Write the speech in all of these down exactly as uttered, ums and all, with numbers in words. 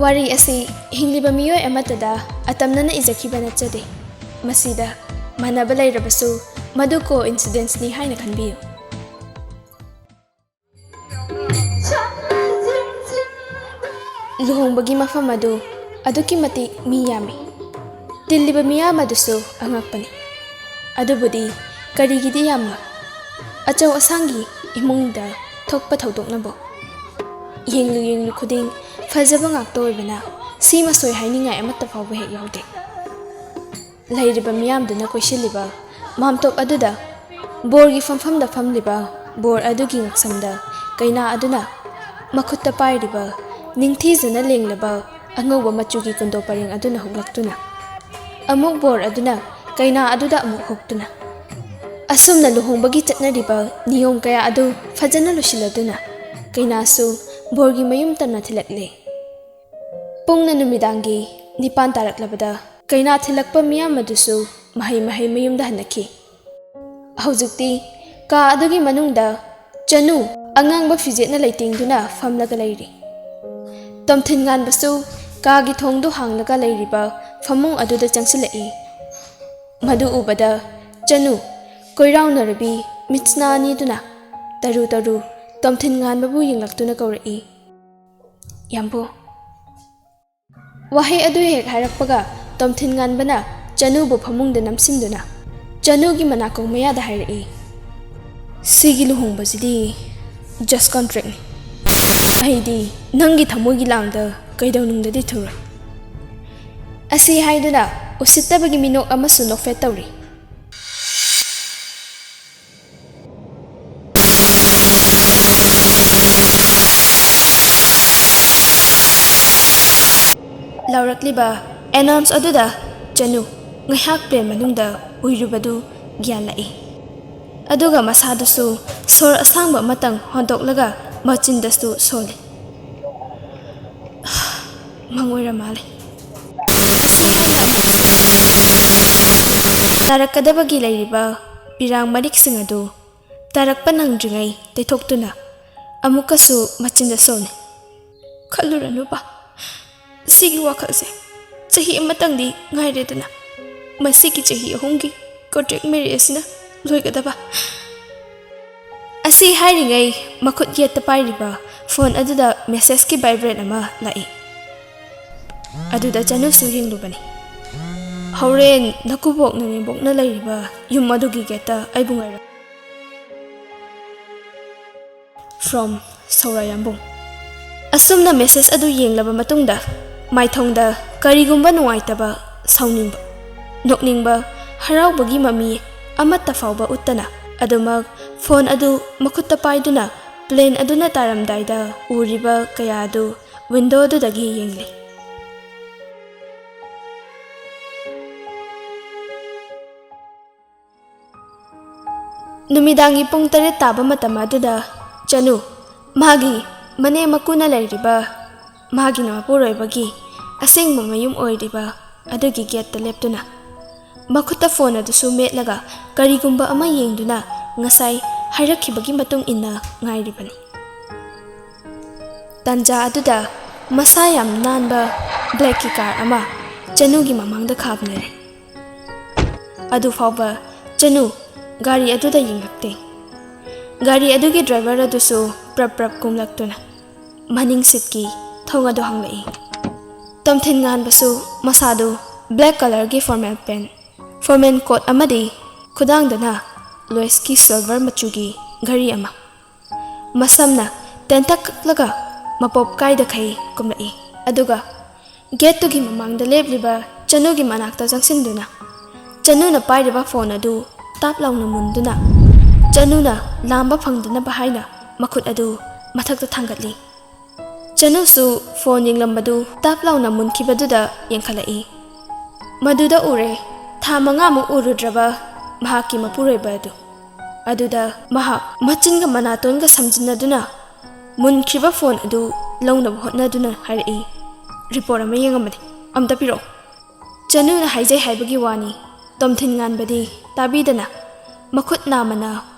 ꯋꯥꯔꯤ ꯑꯁꯤ ꯍꯤꯡꯂꯤꯕ ꯃꯤꯑꯣꯏ ꯑꯃꯠꯇꯗ ꯑꯇꯝꯅꯅ ꯏꯖꯈꯤꯕ ꯅꯠꯆꯗꯦ꯫ ꯃꯁꯤꯗ ꯃꯥꯟꯅꯕ ꯂꯩꯔꯕꯁꯨ, ꯃꯗꯨ coincidenceꯅꯤ ꯍꯥꯏꯅ ꯈꯟꯕꯤꯌꯨ꯫ ꯂꯨꯍꯣꯡꯕꯒꯤ ꯃꯐꯝ ꯑꯗꯨ ꯑꯗꯨꯛꯀꯤ ꯃꯇꯤꯛ ꯃꯤ ꯌꯥꯝꯃꯤ꯫ ꯇꯤꯜꯂꯤꯕ ꯃꯤꯌꯥꯝ ꯑꯗꯨꯁꯨ ꯑꯉꯛꯄꯅꯤ꯫ ꯑꯗꯨꯕꯨꯗꯤ ꯀꯔꯤꯒꯤꯗꯤ ꯌꯥꯝꯅ? ꯑꯆꯧ ꯑꯁꯥꯡꯒꯤ ꯏꯃꯨꯡꯗ ꯊꯣꯛꯄ ꯊꯧꯗꯣꯛꯅꯕꯨ ꯌꯦꯡꯂꯨ ꯌꯦꯡꯂꯨ ꯈꯨꯗꯤꯡ ꯐꯖꯕ ꯉꯥꯛꯇ ꯑꯣꯏꯕꯅ, ꯁꯤꯃ ꯁꯣꯏ ꯍꯥꯏꯅꯤꯡꯉꯥꯏ ꯑꯃꯠꯇ ꯐꯥꯎꯕ ꯍꯦꯛ ꯌꯥꯎꯗꯦ꯫ ꯂꯩꯔꯤꯕ ꯃꯤꯌꯥꯝꯗꯨꯅ ꯀꯣꯏꯁꯤꯜꯂꯤꯕ ꯃꯥꯝꯇꯣꯞ ꯑꯗꯨꯗ ꯕꯣꯔꯒꯤ ꯐꯝꯐꯝꯗ ꯐꯝꯂꯤꯕ ꯕꯣꯔ ꯑꯗꯨꯒꯤ ꯉꯛꯁꯝꯗ ꯀꯩꯅꯥ ꯑꯗꯨꯅ ꯃꯈꯨꯠꯇ ꯄꯥꯏꯔꯤꯕ ꯅꯤꯡꯊꯤꯖꯅ ꯂꯦꯡꯂꯕ ꯑꯉꯧꯕ ꯃꯆꯨꯒꯤ ꯀꯨꯟꯗꯣ ꯄꯔꯦꯡ ꯑꯗꯨꯅ ꯍꯨꯛꯂꯛꯇꯨꯅ, ꯑꯃꯨꯛ ꯕꯣꯔ ꯑꯗꯨꯅ ꯀꯩꯅꯥ ꯑꯗꯨꯗ ꯑꯃꯨꯛ ꯍꯨꯛꯇꯨꯅ, ꯑꯁꯨꯝꯅ ꯂꯨꯍꯣꯡꯕꯒꯤ ꯆꯠꯅꯔꯤꯕ ꯅꯤꯌꯣꯝ ꯀꯌꯥ ꯑꯗꯨ ꯐꯖꯅ ꯂꯣꯏꯁꯤꯜꯂꯗꯨꯅ, ꯀꯩꯅꯥꯁꯨ ꯕꯣꯔꯒꯤ ꯃꯌꯨꯝ ꯇꯝꯅ ꯊꯤꯜꯂꯛꯂꯦ꯫ ꯄꯨꯡꯅ ꯅꯨꯃꯤꯗꯥꯡꯒꯤ ꯅꯤꯄꯥꯟ ꯇꯥꯔꯛꯂꯕꯗ, ꯀꯩꯅꯥ ꯊꯤꯜꯂꯛꯄ ꯃꯤꯌꯥꯝ ꯑꯗꯨꯁꯨ ꯃꯍꯩ ꯃꯍꯩ ꯃꯌꯨꯝꯗ ꯍꯟꯅꯈꯤ꯫ ꯍꯧꯖꯤꯛꯇꯤ ꯀꯥ ꯑꯗꯨꯒꯤ ꯃꯅꯨꯡꯗ ꯆꯅꯨ ꯑꯉꯥꯡꯕ ꯐꯤꯖꯦꯠꯅ ꯂꯩꯇꯦꯡꯗꯨꯅ ꯐꯝꯂꯒ ꯂꯩꯔꯤ꯫ ꯇꯣꯝꯊꯤꯟ ꯉꯥꯟꯕꯁꯨ ꯀꯥꯒꯤ ꯊꯣꯡꯗꯨ ꯍꯥꯡꯂꯒ ꯂꯩꯔꯤꯕ ꯐꯃꯨꯡ ꯑꯗꯨꯗ ꯆꯪꯁꯤꯜꯂꯛꯏ꯫ ꯃꯗꯨ ꯎꯕꯗ ꯆꯅꯨ ꯀꯣꯏꯔꯥꯎꯅꯔꯕꯤ ꯃꯤꯠꯁꯅꯥ ꯑꯅꯤꯗꯨꯅ ꯇꯔꯨ ꯇꯔꯨ ꯇꯣꯝꯊꯤꯟ ꯉꯥꯟꯕꯕꯨ ꯌꯦꯡꯂꯛꯇꯨꯅ ꯀꯧꯔꯛꯏ, "ꯌꯥꯝꯕꯨ!" ꯋꯥꯍꯩ ꯑꯗꯨ ꯍꯦꯛ ꯍꯥꯏꯔꯛꯄꯒ, ꯇꯣꯝꯊꯤꯟ ꯉꯥꯟꯕꯅ ꯆꯅꯨꯕꯨ ꯐꯃꯨꯡꯗ ꯅꯝꯁꯤꯟꯗꯨꯅ ꯆꯅꯨꯒꯤ ꯃꯅꯥꯀꯣꯡ ꯃꯌꯥꯗ ꯍꯥꯏꯔꯛꯏ, "ꯁꯤꯒꯤ ꯂꯨꯍꯣꯡꯕꯁꯤꯗꯤ just contractꯅꯤ꯫ ꯑꯩꯗꯤ ꯅꯪꯒꯤ ꯊꯃꯣꯏꯒꯤ ꯂꯥꯡꯗ ꯀꯩꯗꯧꯅꯨꯡꯗꯗꯤ ꯊꯨꯔꯣꯏ"꯫ ꯑꯁꯤ ꯍꯥꯏꯗꯨꯅ ꯎꯁꯤꯠꯇꯕꯒꯤ ꯃꯤꯅꯣꯛ ꯑꯃꯁꯨ ꯅꯣꯛꯐꯦꯠ ꯇꯧꯔꯤ꯫ ꯂꯥꯎꯔꯛꯂꯤꯕ announce ꯑꯗꯨꯗ ꯆꯅꯨ ꯉꯥꯏꯍꯥꯛ ꯄ꯭ꯂꯦꯟ ꯃꯅꯨꯡꯗ ꯎꯏꯔꯨꯕꯗꯨ ꯒ꯭ꯌꯥꯟ ꯂꯥꯛꯏ꯫ ꯑꯗꯨꯒ ꯃꯁꯥꯗꯨꯁꯨ ꯁꯣꯔ ꯑꯁꯥꯡꯕ ꯑꯃꯇꯪ ꯍꯣꯟꯗꯣꯛꯂꯒ ꯃꯆꯤꯟꯗꯁꯨ ꯁꯣꯜꯂꯤ꯫ "ꯃꯪ ꯑꯣꯏꯔ ꯃꯥꯜꯂꯦ"꯫ ꯇꯥꯔꯛꯀꯗꯕꯒꯤ ꯂꯩꯔꯤꯕ ꯄꯤꯔꯥꯡ ꯃꯔꯤꯛꯁꯤꯡ ꯑꯗꯨ ꯇꯥꯔꯛꯄ ꯅꯪꯗ꯭ꯔꯤꯉꯩ ꯇꯩꯊꯣꯛꯇꯨꯅ ꯑꯃꯨꯛꯀꯁꯨ ꯃꯆꯤꯟꯗ ꯁꯣꯜꯂꯤ꯫ "ꯈꯜꯂꯨꯔꯅꯨ ꯕꯥ, ꯁꯤꯒꯤ ꯋꯥꯈꯜꯁꯦ ꯆꯍꯤ ꯑꯃꯇꯪꯗꯤ ꯉꯥꯏꯔꯦꯗꯅ, ꯃꯁꯤꯒꯤ ꯆꯍꯤ ꯑꯍꯨꯝꯒꯤ ꯀꯣꯟꯇ꯭ꯔꯦꯛ ꯃꯦꯔꯦꯖꯁꯤꯅ ꯂꯣꯏꯒꯗꯕ꯫ ꯑꯁꯤ ꯍꯥꯏꯔꯤꯉꯩ ꯃꯈꯨꯠ ꯌꯦꯠꯇ ꯄꯥꯏꯔꯤꯕ ꯐꯣꯟ ꯑꯗꯨꯗ ꯃꯦꯁꯦꯖꯀꯤ ꯚꯥꯏꯕ꯭ꯔꯦꯠ ꯑꯃ ꯂꯥꯛꯏ꯫ ꯑꯗꯨꯗ ꯆꯅꯨꯁꯨ ꯌꯦꯡꯂꯨꯕꯅꯤ꯫ "ꯍꯣꯔꯦꯟ ꯅꯀꯨꯕꯣꯛ ꯅꯅꯦꯝꯕꯣꯛꯅ ꯂꯩꯔꯤꯕ ꯌꯨꯝ ꯑꯗꯨꯒꯤ ꯒꯦꯠꯇ ꯑꯩꯕꯨ ꯉꯥꯏꯔꯝꯃꯨ꯫ From ꯁꯧꯔꯥꯌꯥꯝꯕꯨꯡ꯫" ꯑꯁꯨꯝꯅ ꯃꯦꯁꯦꯖ ꯑꯗꯨ ꯌꯦꯡꯂꯕ ꯃꯇꯨꯡꯗ ꯃꯥꯏꯊꯣꯡꯗ ꯀꯔꯤꯒꯨꯝꯕ ꯅꯨꯡꯉꯥꯏꯇꯕ, ꯁꯥꯎꯅꯤꯡꯕ, ꯅꯣꯛꯅꯤꯡꯕ, ꯍꯔꯥꯎꯕꯒꯤ ꯃꯃꯤ ꯑꯃꯠꯇ ꯐꯥꯎꯕ ꯎꯠꯇꯅ ꯑꯗꯨꯃꯛ ꯐꯣꯟ ꯑꯗꯨ ꯃꯈꯨꯠꯇ ꯄꯥꯏꯗꯨꯅ ꯄ꯭ꯂꯦꯟ ꯑꯗꯨꯅ ꯇꯥꯔꯝꯗꯥꯏꯗ ꯎꯔꯤꯕ ꯀꯌꯥ ꯑꯗꯨ ꯋꯤꯟꯗꯣ ꯑꯗꯨꯗꯒꯤ ꯌꯦꯡꯂꯤ꯫ ꯅꯨꯃꯤꯗꯥꯡꯒꯤ ꯄꯨꯡ ꯇꯔꯦꯠ ꯇꯥꯕ ꯃꯇꯝ ꯑꯗꯨꯗ ꯆꯅꯨ ꯃꯥꯒꯤ ꯃꯅꯦꯝ ꯃꯀꯨꯅ ꯂꯩꯔꯤꯕ, ꯃꯥꯒꯤꯅ ꯃꯄꯨꯔꯣꯏꯕꯒꯤ ꯑꯁꯦꯡꯕ ꯃꯌꯨꯝ ꯑꯣꯏꯔꯤꯕ ꯑꯗꯨꯒꯤ ꯒꯦꯠꯇ ꯂꯦꯞꯇꯨꯅ ꯃꯈꯨꯠꯇ ꯐꯣꯟ ꯑꯗꯨꯁꯨ ꯃꯦꯠꯂꯒ ꯀꯔꯤꯒꯨꯝꯕ ꯑꯃ ꯌꯦꯡꯗꯨꯅ ꯉꯁꯥꯏ ꯍꯥꯏꯔꯛꯈꯤꯕꯒꯤ ꯃꯇꯨꯡ ꯏꯟꯅ ꯉꯥꯏꯔꯤꯕꯅꯤ꯫ ꯇꯟꯖꯥ ꯑꯗꯨꯗ ꯃꯁꯥ ꯌꯥꯝ ꯅꯥꯟꯕ ꯕ꯭ꯂꯦꯛꯀꯤ ꯀꯥꯔ ꯑꯃ ꯆꯅꯨꯒꯤ ꯃꯃꯥꯡꯗ ꯈꯥꯝꯅꯔꯦ꯫ ꯑꯗꯨ ꯐꯥꯎꯕ ꯆꯅꯨ ꯒꯥꯔꯤ ꯑꯗꯨꯗ ꯌꯦꯡꯂꯛꯇꯦ꯫ ꯒꯥꯔꯤ ꯑꯗꯨꯒꯤ ꯗ꯭ꯔꯥꯏꯚꯔ ꯑꯗꯨꯁꯨ ꯄ꯭ꯔꯞ ꯄ꯭ꯔꯞ ꯀꯨꯝꯂꯛꯇꯨꯅ ꯃꯅꯤꯡ ꯁꯤꯠꯀꯤ ꯊꯣꯡ ꯑꯗꯨ ꯍꯥꯡꯂꯛꯏ꯫ ꯇꯣꯝꯊꯤꯟ ꯉꯥꯟꯕꯁꯨ ꯃꯁꯥꯗꯨ ꯕ꯭ꯂꯦꯛ ꯀꯂꯔꯒꯤ ꯐꯣꯔꯃꯦꯜ ꯄꯦꯟ, ꯐꯣꯔꯃꯦꯜ ꯀꯣꯠ ꯑꯃꯗꯤ ꯈꯨꯗꯥꯡꯗꯅ ꯂꯣꯏꯁꯀꯤ ꯁꯤꯜꯚꯔ ꯃꯆꯨꯒꯤ ꯘꯔꯤ ꯑꯃ꯫ ꯃꯁꯝꯅ ꯇꯦꯟꯇꯛ ꯀꯛꯂꯒ ꯃꯄꯣꯞ ꯀꯥꯏꯗꯈꯩ ꯀꯨꯝꯂꯛꯏ꯫ ꯑꯗꯨꯒ ꯒꯦꯠꯇꯨꯒꯤ ꯃꯃꯥꯡꯗ ꯂꯦꯞꯂꯤꯕ ꯆꯅꯨꯒꯤ ꯃꯅꯥꯛꯇ ꯆꯪꯁꯤꯟꯗꯨꯅ ꯆꯅꯨꯅ ꯄꯥꯏꯔꯤꯕ ꯐꯣꯟ ꯑꯗꯨ ꯇꯥꯞ ꯂꯥꯎꯅ ꯃꯨꯟꯗꯨꯅ ꯆꯅꯨꯅ ꯂꯥꯝꯕ ꯐꯪꯗꯅꯕ ꯍꯥꯏꯅ ꯃꯈꯨꯠ ꯑꯗꯨ ꯃꯊꯛꯇ ꯊꯥꯡꯒꯠꯂꯤ꯫ ꯆꯅꯨꯁꯨ ꯐꯣꯟ ꯌꯦꯡꯂꯝꯕꯗꯨ ꯇꯥꯞ ꯂꯥꯎꯅ ꯃꯨꯟꯈꯤꯕꯗꯨꯗ ꯌꯦꯡꯈꯠꯂꯛꯏ꯫ ꯃꯗꯨꯗ ꯎꯔꯦ ꯊꯥ ꯃꯉꯥꯃꯨꯛ ꯎꯔꯨꯗ꯭ꯔꯕ ꯃꯍꯥꯛꯀꯤ ꯃꯄꯨꯔꯣꯏꯕ ꯑꯗꯨ꯫ ꯑꯗꯨꯗ ꯃꯍꯥꯛ ꯃꯆꯤꯟꯒ ꯃꯅꯥꯇꯣꯟꯒ ꯁꯝꯖꯤꯟꯅꯗꯨꯅ ꯃꯨꯟꯈ꯭ꯔꯤꯕ ꯐꯣꯟ ꯑꯗꯨ ꯂꯧꯅꯕ ꯍꯣꯠꯅꯗꯨꯅ ꯍꯥꯏꯔꯛꯏ, "ꯔꯤꯄꯣꯔꯠ ꯑꯃ ꯌꯦꯡꯉꯝꯕꯅꯤ, ꯑꯝꯇ ꯄꯤꯔꯛꯑꯣ꯫" ꯆꯅꯨꯅ ꯍꯥꯏꯖꯩ ꯍꯥꯏꯕꯒꯤ ꯋꯥꯅꯤ, ꯇꯣꯝꯊꯤꯟ ꯉꯥꯟꯕꯗꯤ ꯇꯥꯕꯤꯗꯅ ꯃꯈꯨꯠ ꯅꯥꯝꯃꯅ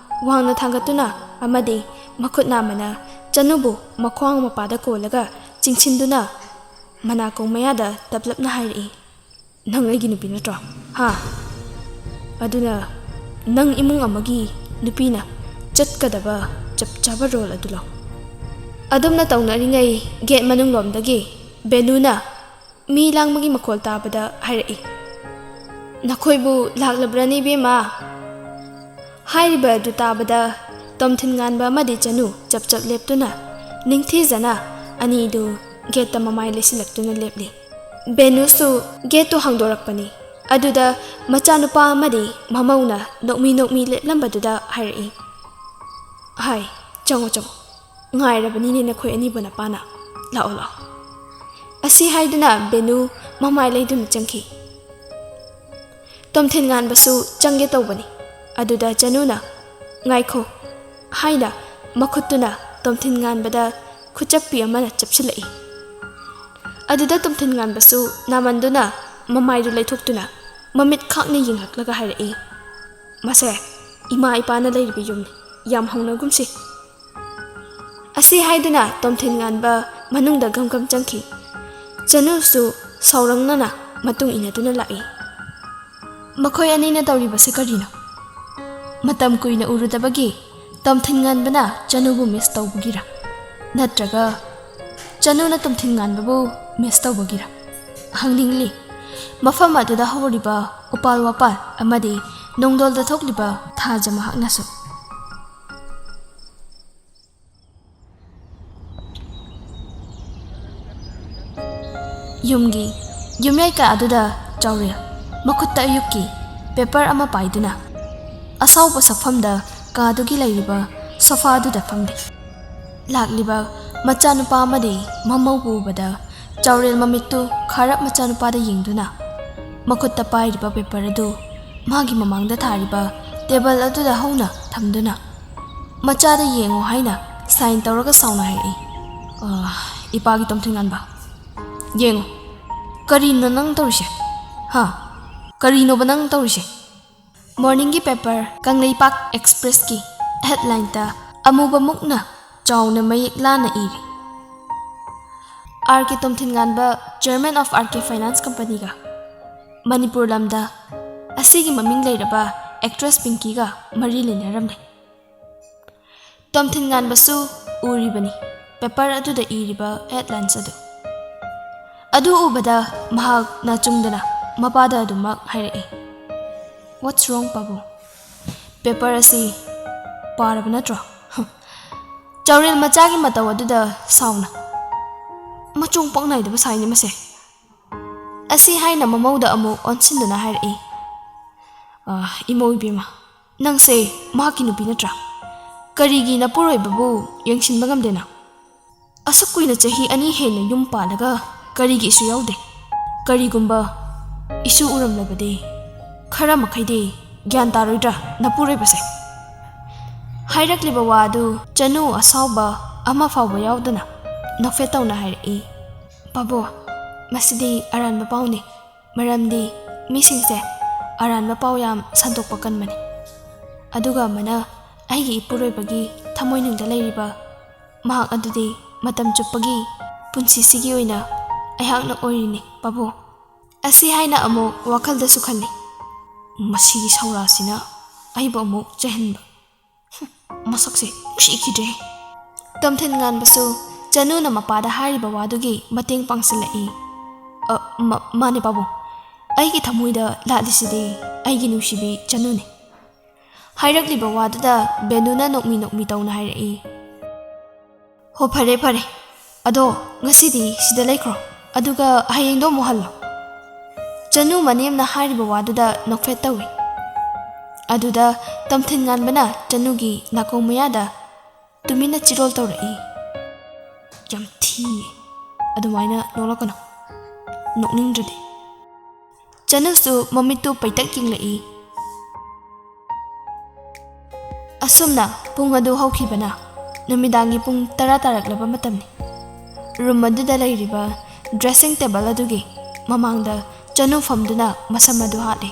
ꯋꯥꯡꯅ ꯊꯥꯡꯒꯠꯇꯨꯅ ꯑꯃꯗꯤ ꯃꯈꯨꯠ ꯅꯥꯝꯃꯅ ꯆꯅꯨꯕꯨ ꯃꯈ꯭ꯋꯥꯡ ꯃꯄꯥꯗ ꯀꯣꯜꯂꯒ ꯆꯤꯡꯁꯤꯟꯗꯨꯅ ꯃꯅꯥꯀꯣꯡ ꯃꯌꯥꯗ ꯇꯞꯂꯞꯅ ꯍꯥꯏꯔꯛꯏ, "ꯅꯪ ꯑꯩꯒꯤ ꯅꯨꯄꯤ ꯅꯠꯇ꯭ꯔꯣ? ꯍꯥ? ꯑꯗꯨꯅ ꯅꯪ ꯏꯃꯨꯡ ꯑꯃꯒꯤ ꯅꯨꯄꯤꯅ ꯆꯠꯀꯗꯕ ꯆꯞ ꯆꯥꯕ ꯔꯣꯜ ꯑꯗꯨ ꯂꯧ꯫" ꯑꯗꯨꯝꯅ ꯇꯧꯅꯔꯤꯉꯩ ꯒꯦꯠ ꯃꯅꯨꯡꯂꯣꯝꯗꯒꯤ ꯕꯦꯅꯨꯅ ꯃꯤ ꯂꯥꯡꯕꯒꯤ ꯃꯈꯣꯜ ꯇꯥꯕꯗ ꯍꯥꯏꯔꯛꯏ, "ꯅꯈꯣꯏꯕꯨ ꯂꯥꯛꯂꯕ꯭ꯔꯅꯦ, ꯏꯕꯦꯝꯃ?" ꯍꯥꯏꯔꯤꯕ ꯑꯗꯨ ꯇꯥꯕꯗ ꯇꯣꯝꯊꯤꯟ ꯉꯥꯟꯕ ꯑꯃꯗꯤ ꯆꯅꯨ ꯆꯞ ꯆꯞ ꯂꯦꯞꯇꯨꯅ ꯅꯤꯡꯊꯤꯖꯅ ꯑꯅꯤꯗꯨ ꯒꯦꯠꯇ ꯃꯃꯥꯏ ꯂꯩꯁꯤꯜꯂꯛꯇꯨꯅ ꯂꯦꯞꯂꯤ꯫ ꯕꯦꯅꯨꯁꯨ ꯒꯦꯠꯇꯨ ꯍꯥꯡꯗꯣꯔꯛꯄꯅꯤ꯫ ꯑꯗꯨꯗ ꯃꯆꯥꯅꯨꯄꯥ ꯑꯃꯗꯤ ꯃꯃꯧꯅ ꯅꯣꯛꯃꯤ ꯅꯣꯛꯃꯤ ꯂꯦꯞꯂꯝꯕꯗꯨꯗ ꯍꯥꯏꯔꯛꯏ, "ꯍꯥꯏ, ꯆꯪꯉꯣ, ꯆꯪꯉꯣ꯫ ꯉꯥꯏꯔꯕꯅꯤꯅꯦ ꯅꯈꯣꯏ ꯑꯅꯤꯕꯨ ꯅꯄꯥꯅ꯫ ꯂꯥꯛꯑꯣ, ꯂꯥꯛꯑꯣ꯫" ꯑꯁꯤ ꯍꯥꯏꯗꯨꯅ ꯕꯦꯅꯨ ꯃꯃꯥꯏ ꯂꯩꯗꯨꯅ ꯆꯪꯈꯤ꯫ ꯇꯣꯝꯊꯤꯟ ꯉꯥꯟꯕꯁꯨ ꯆꯪꯒꯦ ꯇꯧꯕꯅꯤ꯫ ꯑꯗꯨꯗ ꯆꯅꯨꯅ, "ꯉꯥꯏꯈꯣ" ꯍꯥꯏꯅ ꯃꯈꯨꯠꯇꯨꯅ ꯇꯣꯝꯊꯤꯟ ꯉꯥꯟꯕꯗ ꯈꯨꯆꯞꯄꯤ ꯑꯃꯅ ꯆꯞꯁꯤꯜꯂꯛꯏ꯫ ꯑꯗꯨꯗ ꯇꯣꯝꯊꯤꯟ ꯉꯥꯟꯕꯁꯨ ꯅꯥꯃꯟꯗꯨꯅ ꯃꯃꯥꯏꯗꯨ ꯂꯩꯊꯣꯛꯇꯨꯅ ꯃꯃꯤꯠ ꯈꯥꯛꯅ ꯌꯦꯡꯂꯛꯂꯒ ꯍꯥꯏꯔꯛꯏ, "ꯃꯁꯦ ꯏꯃꯥ ꯏꯄꯥꯅ ꯂꯩꯔꯤꯕ ꯌꯨꯝꯅꯤ, ꯌꯥꯝ ꯍꯧꯅꯒꯨꯝꯁꯤ꯫" ꯑꯁꯤ ꯍꯥꯏꯗꯨꯅ ꯇꯣꯝꯊꯤꯟ ꯉꯥꯟꯕ ꯃꯅꯨꯡꯗ ꯒꯝ ꯒꯝ ꯆꯪꯈꯤ꯫ ꯆꯅꯨꯁꯨ ꯁꯥꯎꯔꯪꯅꯅ ꯃꯇꯨꯡ ꯏꯟꯅꯗꯨꯅ ꯂꯥꯛꯏ꯫ ꯃꯈꯣꯏ ꯑꯅꯤꯅ ꯇꯧꯔꯤꯕꯁꯤ ꯀꯔꯤꯅꯣ? ꯃꯇꯝ ꯀꯨꯏꯅ ꯎꯔꯨꯗꯕꯒꯤ ꯇꯣꯝꯊꯤꯟ ꯉꯥꯟꯕꯅ ꯆꯅꯨꯕꯨ ꯃꯤꯁ ꯇꯧꯕꯒꯤꯔ? ꯅꯠꯇ꯭ꯔꯒ ꯆꯅꯨꯅ ꯇꯣꯝꯊꯤꯟ ꯉꯥꯟꯕꯕꯨ ꯃꯤꯁ ꯇꯧꯕꯒꯤꯔ? ꯍꯪꯅꯤꯡꯂꯤ꯫ ꯃꯐꯝ ꯑꯗꯨꯗ ꯍꯧꯔꯤꯕ ꯎꯄꯥꯜ ꯋꯥꯄꯥꯜ ꯑꯃꯗꯤ ꯅꯣꯡꯗꯣꯜꯗ ꯊꯣꯛꯂꯤꯕ ꯊꯥꯖ ꯃꯍꯥꯛꯅꯁꯨ꯫ ꯌꯨꯝꯒꯤ ꯌꯨꯝꯌꯥꯏ ꯀꯥ ꯑꯗꯨꯗ ꯆꯥꯎꯔꯦꯜ ꯃꯈꯨꯠꯇ ꯑꯌꯨꯛꯀꯤ ꯄꯦꯄꯔ ꯑꯃ ꯄꯥꯏꯗꯨꯅ ꯑꯁꯥꯎꯕ ꯁꯛꯐꯝꯗ ꯀꯥꯗꯨꯒꯤ ꯂꯩꯔꯤꯕ ꯁꯣꯐꯥꯗꯨꯗ ꯐꯝꯂꯤ꯫ ꯂꯥꯛꯂꯤꯕ ꯃꯆꯥꯅꯨꯄꯥ ꯑꯃꯗꯤ ꯃꯃꯧꯕꯨ ꯎꯕꯗ ꯆꯥꯎꯔꯦꯜ ꯃꯃꯤꯠꯇꯨ ꯈꯥꯔꯞ ꯃꯆꯥꯅꯨꯄꯥꯗ ꯌꯦꯡꯗꯨꯅ ꯃꯈꯨꯠꯇ ꯄꯥꯏꯔꯤꯕ ꯄꯦꯄꯔ ꯑꯗꯨ ꯃꯥꯒꯤ ꯃꯃꯥꯡꯗ ꯊꯥꯔꯤꯕ ꯇꯦꯕꯜ ꯑꯗꯨꯗ ꯍꯧꯅ ꯊꯝꯗꯨꯅ ꯃꯆꯥꯗ ꯌꯦꯡꯉꯣ ꯍꯥꯏꯅ ꯁꯥꯏꯟ ꯇꯧꯔꯒ ꯁꯥꯎꯅ ꯍꯥꯏꯔꯛꯏ꯫ "ꯑ, ꯏꯄꯥꯒꯤ ꯇꯣꯝꯊꯤꯟ ꯉꯥꯟꯕ, ꯌꯦꯡꯉꯣ, ꯀꯔꯤꯅꯣ ꯅꯪ ꯇꯧꯔꯤꯁꯦ? ꯍꯥ? ꯀꯔꯤꯅꯣꯕ ꯅꯪ ꯇꯧꯔꯤꯁꯦ?" ꯃꯣꯔꯅꯤꯡꯒꯤ ꯄꯦꯄꯔ ꯀꯪꯂꯩꯄꯥꯛ ꯑꯦꯛꯁꯄ꯭ꯔꯦꯁꯀꯤ ꯍꯦꯗꯂꯥꯏꯟꯗ ꯑꯃꯨꯕ ꯃꯨꯛꯅ ꯆꯥꯎꯅ ꯃꯌꯦꯛ ꯂꯥꯅ ꯏꯔꯤ꯫ R K Tomthinngamba, Chairman of R K Finance Companyꯒ ꯃꯅꯤꯄꯨꯔ ꯂꯝꯗ ꯑꯁꯤꯒꯤ ꯃꯃꯤꯡ ꯂꯩꯔꯕ actress ꯄꯤꯡꯀꯤꯒ ꯃꯔꯤ ꯂꯩꯅꯔꯝꯂꯦ꯫ ꯇꯣꯝꯊꯤꯟꯉꯥꯟꯕꯁꯨ ꯎꯔꯤꯕꯅꯤ paper ꯑꯗꯨꯗ ꯏꯔꯤꯕ headlines ꯑꯗꯨ꯫ ꯑꯗꯨ ꯎꯕꯗ ꯃꯍꯥꯛ ꯅꯥꯆꯨꯡꯗꯅ ꯃꯄꯥꯗ ꯑꯗꯨꯃꯛ ꯍꯥꯏꯔꯛꯏ, "What's wrong, ꯄꯥꯕꯨꯡ? Paper ꯑꯁꯤ ꯄꯥꯔꯕ ꯅꯠꯇ꯭ꯔꯣ? ꯆꯥꯎꯔꯦꯜ ꯃꯆꯥꯒꯤ ꯃꯇꯧ ꯑꯗꯨꯗ ꯁꯥꯎꯅ꯫ ꯃꯆꯣꯡ ꯄꯥꯛ ꯅꯥꯏꯗꯕ ꯁꯥꯏꯅꯦ ꯃꯁꯦ"꯫ ꯑꯁꯤ ꯍꯥꯏꯅ ꯃꯃꯧꯗ ꯑꯃꯨꯛ ꯑꯣꯟꯁꯤꯟꯗꯨꯅ ꯍꯥꯏꯔꯛꯏ, "ꯑ, ꯏꯃꯧ ꯏꯕꯦꯝꯃ, ꯅꯪꯁꯦ ꯃꯍꯥꯛꯀꯤ ꯅꯨꯄꯤ ꯅꯠꯇ꯭ꯔꯥ? ꯀꯔꯤꯒꯤ ꯅꯄꯨꯔꯣꯏꯕꯕꯨ ꯌꯦꯡꯁꯤꯟꯕ ꯉꯝꯗꯦ ꯅꯪ? ꯑꯁꯨꯛ ꯀꯨꯏꯅ ꯆꯍꯤ ꯑꯅꯤ ꯍꯦꯟꯅ ꯌꯨꯝ ꯄꯥꯜꯂꯒ ꯀꯔꯤꯒꯤ ꯏꯁꯨ ꯌꯥꯎꯗꯦ? ꯀꯔꯤꯒꯨꯝꯕ ꯏꯁꯨ ꯎꯔꯝꯂꯕꯗꯤ ꯈꯔ ꯃꯈꯩꯗꯤ ꯒ꯭ꯌꯥꯟ ꯇꯥꯔꯣꯏꯗ꯭ꯔꯥ ꯅꯄꯨꯔꯣꯏꯕꯁꯦ?" ꯍꯥꯏꯔꯛꯂꯤꯕ ꯋꯥ ꯑꯗꯨ ꯆꯅꯨ ꯑꯁꯥꯎꯕ ꯑꯃ ꯐꯥꯎꯕ ꯌꯥꯎꯗꯅ ꯅꯣꯛꯐꯦꯠ ꯇꯧꯅ ꯍꯥꯏꯔꯛꯏ, "ꯄꯥꯕꯣ, ꯃꯁꯤꯗꯤ ꯑꯔꯥꯟꯕ ꯄꯥꯎꯅꯤ꯫ ꯃꯔꯝꯗꯤ ꯃꯤꯁꯤꯡꯁꯦ ꯑꯔꯥꯟꯕ ꯄꯥꯎ ꯌꯥꯝ ꯁꯟꯗꯣꯛꯄ ꯀꯟꯕꯅꯤ꯫ ꯑꯗꯨꯒ ꯑꯃꯅ ꯑꯩꯒꯤ ꯏꯄꯨꯔꯣꯏꯕꯒꯤ ꯊꯃꯣꯏꯅꯨꯡꯗ ꯂꯩꯔꯤꯕ ꯃꯍꯥꯛ ꯑꯗꯨꯗꯤ ꯃꯇꯝ ꯆꯨꯞꯄꯒꯤ ꯄꯨꯟꯁꯤꯁꯤꯒꯤ ꯑꯣꯏꯅ ꯑꯩꯍꯥꯛꯅ ꯑꯣꯏꯔꯤꯅꯤ, ꯄꯥꯕꯨꯡ"꯫ ꯑꯁꯤ ꯍꯥꯏꯅ ꯑꯃꯨꯛ ꯋꯥꯈꯜꯗꯁꯨ ꯈꯜꯂꯤ, "ꯃꯁꯤꯒꯤ ꯁꯧꯔꯥꯁꯤꯅ ꯑꯩꯕꯨ ꯑꯃꯨꯛ ꯆꯩꯍꯟꯕ꯫ ꯍꯨꯝ, ꯃꯁꯛꯁꯦ ꯅꯨꯡꯁꯤꯈꯤꯗ꯭ꯔꯦ"꯫ ꯇꯣꯝꯊꯤꯟ ꯉꯥꯟꯕꯁꯨ ꯆꯅꯨꯅ ꯃꯄꯥꯗ ꯍꯥꯏꯔꯤꯕ ꯋꯥꯗꯨꯒꯤ ꯃꯇꯦꯡ ꯄꯥꯡꯁꯤꯜꯂꯛꯏ꯫ "ꯑ, ꯃ-, ꯃꯥꯅꯦ ꯄꯥꯕꯨꯡ, ꯑꯩꯒꯤ ꯊꯃꯣꯏꯗ ꯂꯥꯠꯂꯤꯁꯤꯗꯤ ꯑꯩꯒꯤ ꯅꯨꯡꯁꯤꯕꯤ ꯆꯅꯨꯅꯤ"꯫ ꯍꯥꯏꯔꯛꯂꯤꯕ ꯋꯥꯗꯨꯗ ꯕꯦꯅꯨꯅ ꯅꯣꯛꯃꯤ ꯅꯣꯛꯃꯤ ꯇꯧꯅ ꯍꯥꯏꯔꯛꯏ, "ꯍꯣ, ꯐꯔꯦ, ꯐꯔꯦ꯫ ꯑꯗꯣ ꯉꯁꯤꯗꯤ ꯁꯤꯗ ꯂꯩꯈ꯭ꯔꯣ, ꯑꯗꯨꯒ ꯍꯌꯦꯡꯗꯣ ꯑꯃꯨꯛ ꯍꯜꯂꯣ"꯫ ꯆꯅꯨ ꯃꯅꯦꯝꯅ ꯍꯥꯏꯔꯤꯕ ꯋꯥꯗꯨꯗ ꯅꯣꯛꯐꯦꯠ ꯇꯧꯏ꯫ ꯑꯗꯨꯗ ꯇꯣꯝꯊꯤꯟ ꯉꯥꯟꯕꯅ ꯆꯅꯨꯒꯤ ꯅꯥꯀꯣꯡ ꯃꯌꯥꯗ ꯇꯨꯃꯤꯟꯅ ꯆꯤꯔꯣꯜ ꯇꯧꯔꯛꯏ, "ꯌꯥꯝ ꯊꯤꯌꯦ, ꯑꯗꯨꯃꯥꯏꯅ ꯅꯣꯛꯂꯛꯀꯅꯨ, ꯅꯣꯛꯅꯤꯡꯗ꯭ꯔꯗꯤ"꯫ ꯆꯅꯨꯁꯨ ꯃꯃꯤꯠꯇꯨ ꯄꯩꯇꯛ ꯌꯦꯡꯂꯛꯏ꯫ ꯑꯁꯨꯝꯅ ꯄꯨꯡ ꯑꯗꯨ ꯍꯧꯈꯤꯕꯅ ꯅꯨꯃꯤꯗꯥꯡꯒꯤ ꯄꯨꯡ ꯇꯔꯥ ꯇꯥꯔꯛꯂꯕ ꯃꯇꯝꯅꯤ꯫ ꯔꯨꯝ ꯑꯗꯨꯗ ꯂꯩꯔꯤꯕ dressing table ꯑꯗꯨꯒꯤ ꯃꯃꯥꯡꯗ ꯆꯅꯨ ꯐꯝꯗꯨꯅ ꯃꯁꯝ ꯑꯗꯨ ꯍꯥꯠꯂꯤ꯫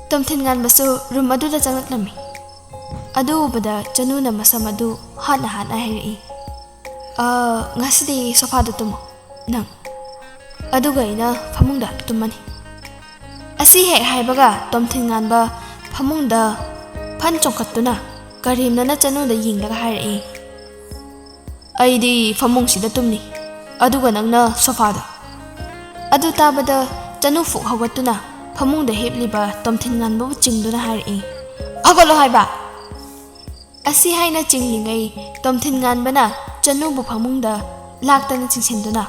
ꯇꯣꯝꯊꯤꯟ ꯉꯥꯟꯕꯁꯨ ꯔꯨꯝ ꯑꯗꯨꯗ ꯆꯪꯂꯛꯂꯝꯃꯤ꯫ ꯑꯗꯨ ꯎꯕꯗ ꯆꯅꯨꯅ ꯃꯁꯝ ꯑꯗꯨ ꯍꯥꯠꯅ ꯍꯥꯠꯅ ꯍꯥꯏꯔꯛꯏ, "ꯑ, ꯉꯁꯤꯗꯤ ꯁꯣꯐꯥꯗ ꯇꯨꯝꯃꯣ꯫ "ꯅꯪ, ꯑꯗꯨꯒ ꯑꯩꯅ ꯐꯃꯨꯡꯗ ꯇꯨꯝꯃꯅꯤ꯫" ꯑꯁꯤ ꯍꯦꯛ ꯍꯥꯏꯕꯒ ꯇꯣꯝꯊꯤꯟ ꯉꯥꯟꯕ ꯐꯃꯨꯡꯗ ꯐꯟ ꯆꯣꯡꯈꯠꯇꯨꯅ ꯀꯔꯦꯝꯅꯅ ꯆꯅꯨꯗ ꯌꯦꯡꯂꯒ ꯍꯥꯏꯔꯛꯏ, "ꯑꯩꯗꯤ ꯐꯃꯨꯡꯁꯤꯗ ꯇꯨꯝꯅꯤ, ꯑꯗꯨꯒ ꯅꯪꯅ ꯁꯣꯐꯥꯗ꯫" ꯑꯗꯨ ꯇꯥꯕꯗ ꯆꯅꯨ ꯐꯨꯛ ꯍꯧꯒꯠꯇꯨꯅ ꯐꯃꯨꯡꯗ ꯍꯤꯞꯂꯤꯕ ꯇꯣꯝꯊꯤꯟ ꯉꯥꯟꯕꯕꯨ ꯆꯤꯡꯗꯨꯅ ꯍꯥꯏꯔꯛꯏ, "ꯍꯧꯒꯠꯂꯣ ꯍꯥꯏꯕ!" ꯑꯁꯤ ꯍꯥꯏꯅ ꯆꯤꯡꯂꯤꯉꯩ ꯇꯣꯝꯊꯤꯟ ꯉꯥꯟꯕꯅ ꯆꯅꯨꯕꯨ ꯐꯃꯨꯡꯗ ꯂꯥꯛꯇꯅ ꯆꯤꯡꯁꯤꯟꯗꯨꯅ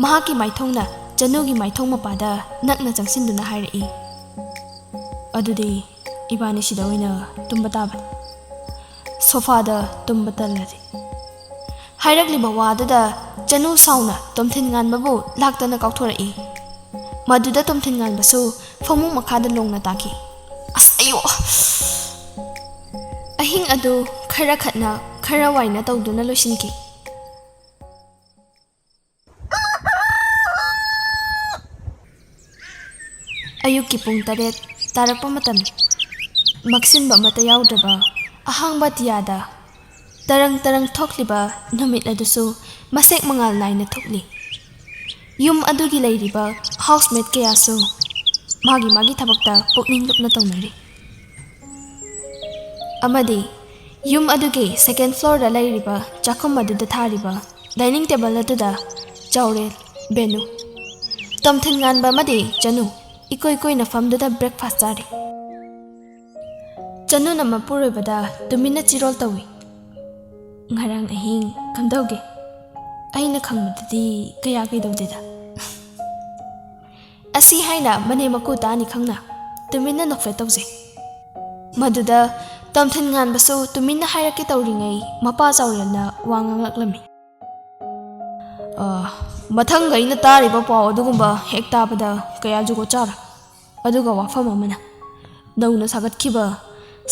ꯃꯍꯥꯛꯀꯤ ꯃꯥꯏꯊꯣꯡꯅ ꯆꯅꯨꯒꯤ ꯃꯥꯏꯊꯣꯡ ꯃꯄꯥꯗ ꯅꯛꯅ ꯆꯪꯁꯤꯟꯗꯨꯅ ꯍꯥꯏꯔꯛꯏ, "ꯑꯗꯨꯗꯤ ꯏꯕꯥꯅꯤ ꯁꯤꯗ ꯑꯣꯏꯅ ꯇꯨꯝꯕ ꯇꯥꯕꯅꯤ, ꯁꯣꯐꯥꯗ ꯇꯨꯝꯕ ꯇꯜꯂꯗꯤ꯫" ꯍꯥꯏꯔꯛꯂꯤꯕ ꯋꯥꯗꯨꯗ ꯆꯅꯨ ꯁꯥꯎꯅ ꯇꯣꯝꯊꯤꯟ ꯉꯥꯟꯕꯕꯨ ꯂꯥꯛꯇꯅ ꯀꯥꯎꯊꯣꯔꯛꯏ꯫ ꯃꯗꯨꯗ ꯇꯣꯝꯊꯤꯟ ꯉꯥꯟꯕꯁꯨ ꯐꯃꯨꯡ ꯃꯈꯥꯗ ꯂꯣꯡꯅ ꯇꯥꯈꯤ꯫ ꯑꯁ, ꯑꯌꯣ! ꯑꯍꯤꯡ ꯑꯗꯨ ꯈꯔ ꯈꯠꯅ ꯈꯔ ꯋꯥꯏꯅ ꯇꯧꯗꯨꯅ ꯂꯣꯏꯁꯤꯟꯈꯤ꯫ ꯑꯌꯨꯛꯀꯤ ꯄꯨꯡ ꯇꯔꯦꯠ ꯇꯥꯔꯛꯄ ꯃꯇꯝ, ꯃꯛꯁꯤꯟꯕ ꯑꯃꯠꯇ ꯌꯥꯎꯗ꯭ꯔꯕ ꯑꯍꯥꯡꯕ ꯑꯇꯤꯌꯥꯗ ꯇꯔꯪ ꯇꯔꯪ ꯊꯣꯛꯂꯤꯕ ꯅꯨꯃꯤꯠ ꯑꯗꯨꯁꯨ ꯃꯁꯦꯛ ꯃꯉꯥꯜ ꯅꯥꯏꯅ ꯊꯣꯛꯂꯤ꯫ ꯌꯨꯝ ꯑꯗꯨꯒꯤ ꯂꯩꯔꯤꯕ ꯍꯥꯎꯁꯃꯦꯠ ꯀꯌꯥꯁꯨ ꯃꯥꯒꯤ ꯃꯥꯒꯤ ꯊꯕꯛꯇ ꯄꯨꯛꯅꯤꯡ ꯂꯨꯞꯅ ꯇꯧꯅꯔꯤ꯫ ꯑꯃꯗꯤ ꯌꯨꯝ ꯑꯗꯨꯒꯤ ꯁꯦꯀꯦꯟ ꯐ꯭ꯂꯣꯔꯗ ꯂꯩꯔꯤꯕ ꯆꯥꯛꯈꯨꯝ ꯑꯗꯨꯗ ꯊꯥꯔꯤꯕ ꯗꯥꯏꯅꯤꯡ ꯇꯦꯕꯜ ꯑꯗꯨꯗ ꯆꯥꯎꯔꯦꯜ, ꯕꯦꯅꯨ, ꯇꯣꯝꯊꯤꯟ ꯉꯥꯟꯕ ꯑꯃꯗꯤ ꯆꯅꯨ ꯏꯀꯣꯏ ꯀꯣꯏꯅ ꯐꯝꯗꯨꯅ ꯕ꯭ꯔꯦꯛꯐꯥꯁ ꯆꯥꯔꯤ꯫ ꯆꯅꯨꯅ ꯃꯄꯨꯔꯣꯏꯕꯗ ꯇꯨꯃꯤꯟꯅ ꯆꯤꯔꯣꯜ ꯇꯧꯏ꯫ "ꯉꯔꯥꯡ ꯑꯍꯤꯡ ꯀꯝꯗꯧꯒꯦ? ꯑꯩꯅ ꯈꯪꯕꯗꯗꯤ ꯀꯌꯥ ꯀꯩꯗꯧꯗꯦꯗ꯫" ꯑꯁꯤ ꯍꯥꯏꯅ ꯃꯅꯦꯝ ꯃꯀꯨ ꯇꯥꯅꯤ ꯈꯪꯅ ꯇꯨꯃꯤꯟꯅ ꯅꯣꯛꯐꯦꯠ ꯇꯧꯖꯩ꯫ ꯃꯗꯨꯗ ꯇꯣꯝꯊꯤꯟ ꯉꯥꯟꯕꯁꯨ ꯇꯨꯃꯤꯟꯅ ꯍꯥꯏꯔꯛꯀꯦ ꯇꯧꯔꯤꯉꯩ ꯃꯄꯥ ꯆꯥꯎꯔꯦꯜꯅ ꯋꯥ ꯉꯥꯡꯂꯛꯂꯝꯃꯤ꯫ "ꯑ, ꯃꯊꯪꯒ ꯑꯩꯅ ꯇꯥꯔꯤꯕ ꯄꯥꯎ ꯑꯗꯨꯒꯨꯝꯕ ꯍꯦꯛ ꯇꯥꯕꯗ ꯀꯌꯥ ꯖꯨꯒꯣꯠ ꯆꯥꯔꯣꯏ꯫ ꯑꯗꯨꯒ ꯋꯥꯐꯝ ꯑꯃꯅ, ꯅꯧꯅ ꯁꯥꯒꯠꯈꯤꯕ